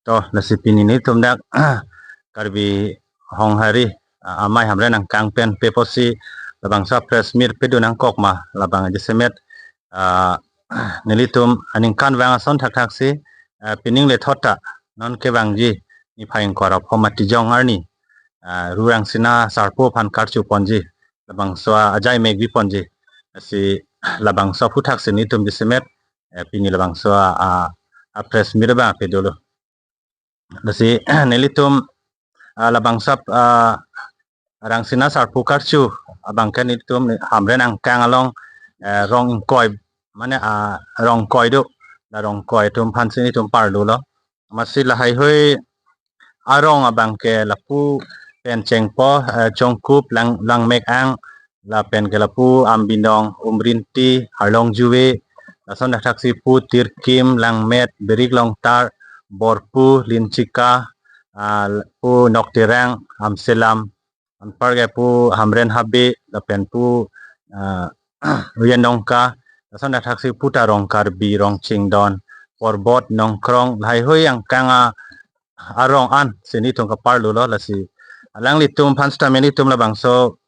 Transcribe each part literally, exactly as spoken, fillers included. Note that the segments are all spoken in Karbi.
To, lasi pini nelitum dak Karbi Honghari, ah, Amei Hamren angkang pen pe apotsi labangso press meet pado nangkok ma, labang jasemet, ah, nelitum aningkanvang ason thakthaksi, ah, pining le thot ta non kevangji niphai ingkoi ra pho Matijong arni, ah, Ru Rangsina Sarpo aphan karchu ponji, labangso ajai mek bi ponji. Lasi labangso aphuthaksi nelitum jasemet, eh, pini labangso a, a, a press meet abang pado lo. Lasi nelitum, ah, labangso, ah, Rangsina Sarpo karchu abangke nelitum Hamren angkang along, eh, rong ingkoi, mane, ah, rong ingkoi do, la rong ingkoi atum aphansi nelitum parlo lo. Amatsi lahaihui arong abangke lapu pen chengpo, eh, Chongkup, Lang, Langmekang, lapen ke lapu Ambinong, Umrinti, Harlongjuve, lason thakthaksi pu Tirkim, Langmet, Berik Longtar, Borpu, Linchika, ah, pu Nokterang, Amselam, anparke pu Hamren Habe, lapen pu, ah, Uyen Nongka, lason thakthaksi pu ta rong Karbi, rong Chingdon, Porbot, Nongkrong, lahaihui angkang a, arong ansi nelitum kaparlo lo. Lasi alanglitum aphan sitame nelitum labangso,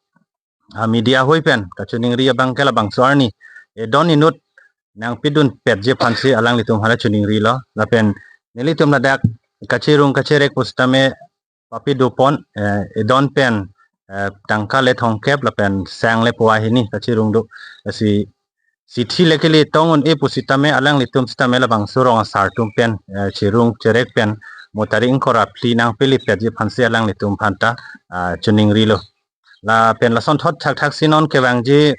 ah, media hui pen kachiningri abangke labangso arni edon inut nangpidun petji aphansi alanglitum aphan la chiningri lo. Lapen nelitum ladak kachirung kachirek pusitame papado pon, eh, edon pen, eh, tangka le thomkep lapen sang le puvoihini kachirung do. Lasi chithi le kele tong un-e pusitame alanglitum sitame labangso rong asar atum pen, eh, chirung chirek pen mo tarik ingkoi ra phli nangpeli petji aphansi alanglitum aphan ta, ah, chiningri lo. Lapen lason thot thakthaksi non kevangji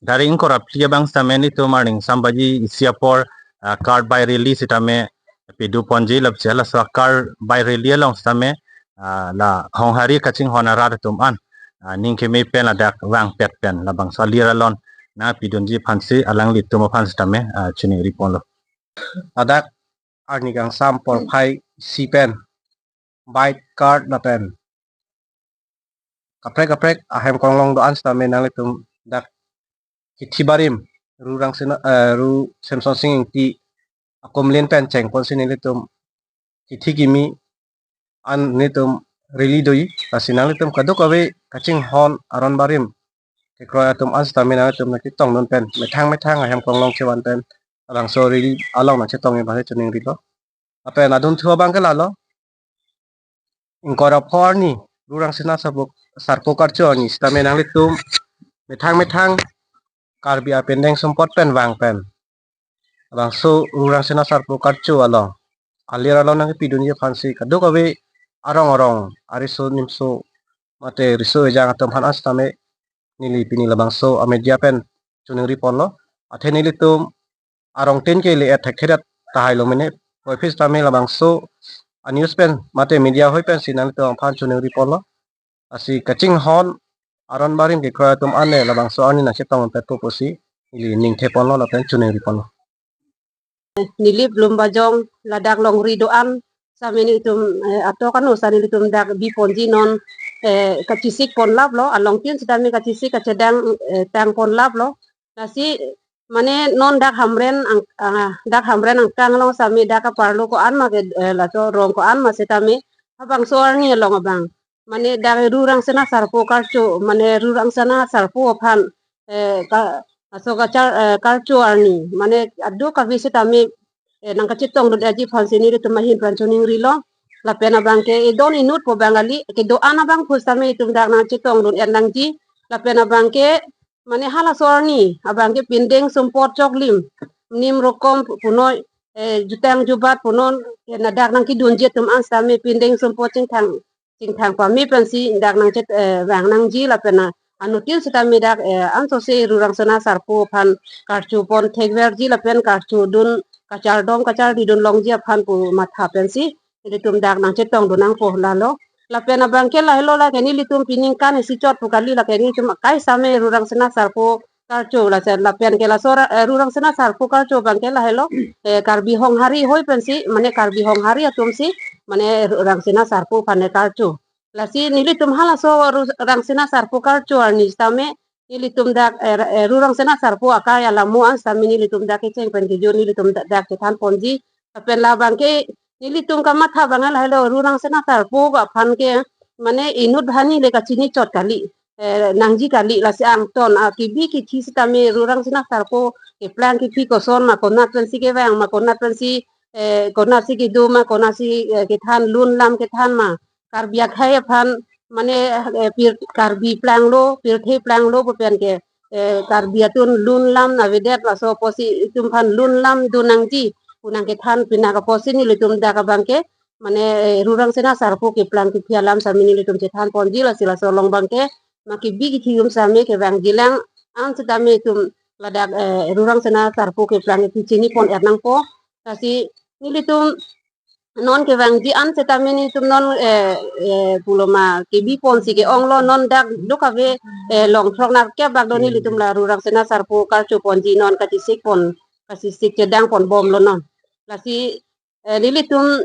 tarik ingkoi ra phli abang sitame nelitum arni ingsambaji isi apor, ah, car by rally sitame pado ponji, lapusi laso car by rally along sitame, ah, la Honghari kachinghon arat atum an, ah, ning keme pen ladak vangpet pen labangso alir alon nangpidunji aphansi alanglitum aphan sitame, ah, chiningri ponlo. Ladak arni kangsam porphai isi pen bike, car lapen kaprek kaprek ahem konglong do-an sitame nanglitum dak kithi barim Ru Rangsina, eh, Ru Semsonsing Ingti akumlin pen chengponsi nelitum kithi kimi an nelitum rally doji. Lasi nanglitum kadokave kachinghon aron barim kekroi atum an sitame nanglitum nangchetongdun pen methang methang ahem konglong chevan pen labangso rally along nangchetongji aphansi chiningrilo. Lapen adunthu abangke lalo, ingkoi ra pho arni Ru Rangsina Sarpo, Sarpo karchu arni sitame nanglitum methang methang Karbi apindeng sumpot pen vang pen labangso Ru Rangsina Sarpo karchu along alir alon nangpidunji aphansi kadokave arong arong ariso nimso mate riso ejang atum aphan an sitame neli pini labangso amedia pen chiningri ponlo. Athe nelitum arong tin ke le-et thekthedet tahai lo mene, puvoiphit sitame labangso a-news pen mate media hui pensi nanglitum aphan chiningri ponlo. Lasi kachinghon aron barim kekroi atum an le labangso arni nangchetongdun petpo pusi neli ningthe ponlo lapen chiningri ponlo. Neli Plumbajong ladak longri do-an sitame nelitum, eh, atok ano sitame nelitum dak bi ponji non, eh, kachesik pon laplo, along tin sitame kachesik kachedang, eh, tang pon laplo. Lasi mane non dak Hamren ang, ah, dak Hamren angkang along sitame dak kaparlo ko-an ma ke, eh, laso rong ko-an ma sitame labangso arni along abang mane dak Ru Rangsina Sarpo karchu, mane Ru Rangsina Sarpo aphan, eh, ka, laso kachar, eh, karchu arni mane kadokave sitame, eh, nangkachetongdun-etji aphansi nelitum ahin pran chiningrilo. Lapen abangke edon inut pu abang kali, kedo-an abang pusitame itum dak nangchetongdun-et nangji. Lapen abangke mane halaso arni abangke pindeng sumpot choklim, nim rokom punoi, eh, jutang jubat punon, eh, ladak nangkidunji atum an sitame pindeng sumpot chingthang chingthang pame pensi dak nangchet, eh, vang nangji lapen a, anuttin sitame dak, eh, ansose Ru Rangsina Sarpo aphan karchu pon thekverji lapen karchudun kachardom kachardidun longji aphan pu matha pensi nelitum dak nangchetongdun nangpo lalo. Lapen abangke lahelo, lake nelitum piningkan isi chot pu kali, lake nelitum akai sitame Ru Rangsina Sarpo karchu, lasi lapen ke laso ra, eh, Ru Rangsina Sarpo karchu abangke lahelo, eh, Karbi Honghari hui pensi, mane Karbi Honghari atumsi, mane Ru Rangsina Sarpo aphan karchu. Lasi nelitum halaso Ru Rangsina Sarpo karchu arni sitame, nelitum dak, eh, eh, Ru Rangsina Sarpo akai alamo an sitame nelitum dak kecheng pen kejun nelitum dak, dak chethan ponji. Lapen labangke Nelitum kamatha abang lahelo, Ru Rangsina Sarpo aphan ke mane inut bhani le kachini chot kali, eh, nangji kali, lasi angton akibi kithi sitame Ru Rangsina Sarpo keplang kithi koson ma, konat pensi kevang ma, konat pensi, eh, konatsi kedo ma, konatsi, eh, kethan, lun lam kethan ma, Karbi akhei aphan mane, eh, pir-, Karbi planglo, pirthe planglo pu pen ke, eh, Karbi atum lun lam avedet, laso apotsi itum aphan lun lam do nangji pu nangkethan pinak apotsi nelitum dak abang ke mane, eh, Ru Rangsina Sarpo keplang kithi alam sitame nelitum chethan ponji, lasi laso along abang ke ma kibi kithi atum sitame kevangji lang, an sitame itum ladak, eh, Ru Rangsina Sarpo keplang kithi chini pon er nangpo. Lasi nelitum non kevangji an sitame nelitum non, eh, eh, pulo ma kibi ponsi ke-onglo, non dak duk ave, eh, long throk nerkep bak do nelitum la Ru Rangsina Sarpo karcho ponji, non kachesik pon, kachesik chedang pon bomlo non. Lasi, eh, nelitum,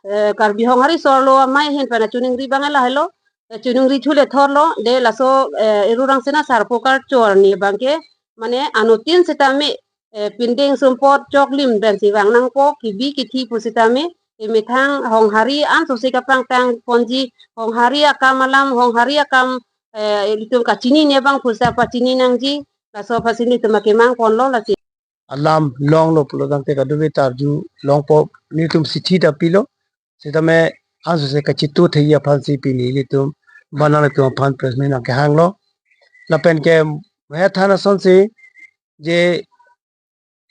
eh, Karbi Honghari Sorlo Amei ahin pen chiningri abang lahelo, eh, chiningri chule thorlo, de laso, eh, Ru Rangsina Sarpo karcho arni abang ke mane anuttin sitame, eh, pindeng sumpot choklim pensi vang nangpo, kibi kithi pusitame, eh, methang Honghari ansose kapangtang ponji, Honghari akam alam, Honghari akam, eh, itum kachinine abang pusi pachini nangji, laso aphansi nelitum akemang ponlo, lasi alam longlo pulo tangte kadokave ta arju longpo, nelitum sithi ta pilo, sitame ansose kachito thei aphansi pini nelitum, bana nelitum aphan press meet nangkehanglo. Lapen ke maha than asonsi je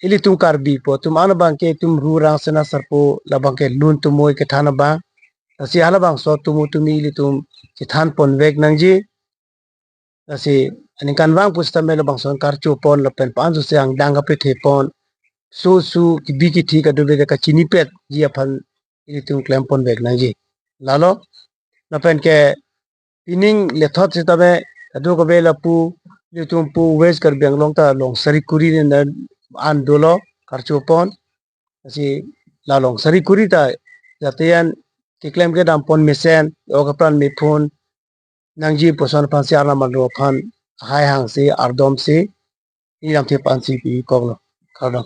ilitum Karbi po atum an abang ke itum Ru Rangsina Sarpo labang ke lun tumoi kethan abang. Lasi halabangso atumu tumi ilitum chethan ponvek nangji. Lasi aningkanvang pusitame labangso karcho pon lapen pa-an sose angdeng kapethe pon, su su kibi kithi kadokave kachinipetji aphan ilitum klem ponvek nangji. Lalo, lapen ke pining lethot sitame kadokave lapu, ilitum pu West Karbi Anglong ta long sari kuri ne na an dolo karcho pon. Lasi la long sari kuri ta jate an keklem kedam pon mesen, ok apran mephun nangji puson aphansi arnam arlo aphan hai hangsi ardomsi, ilam the aphansi pikoklo. Kardom.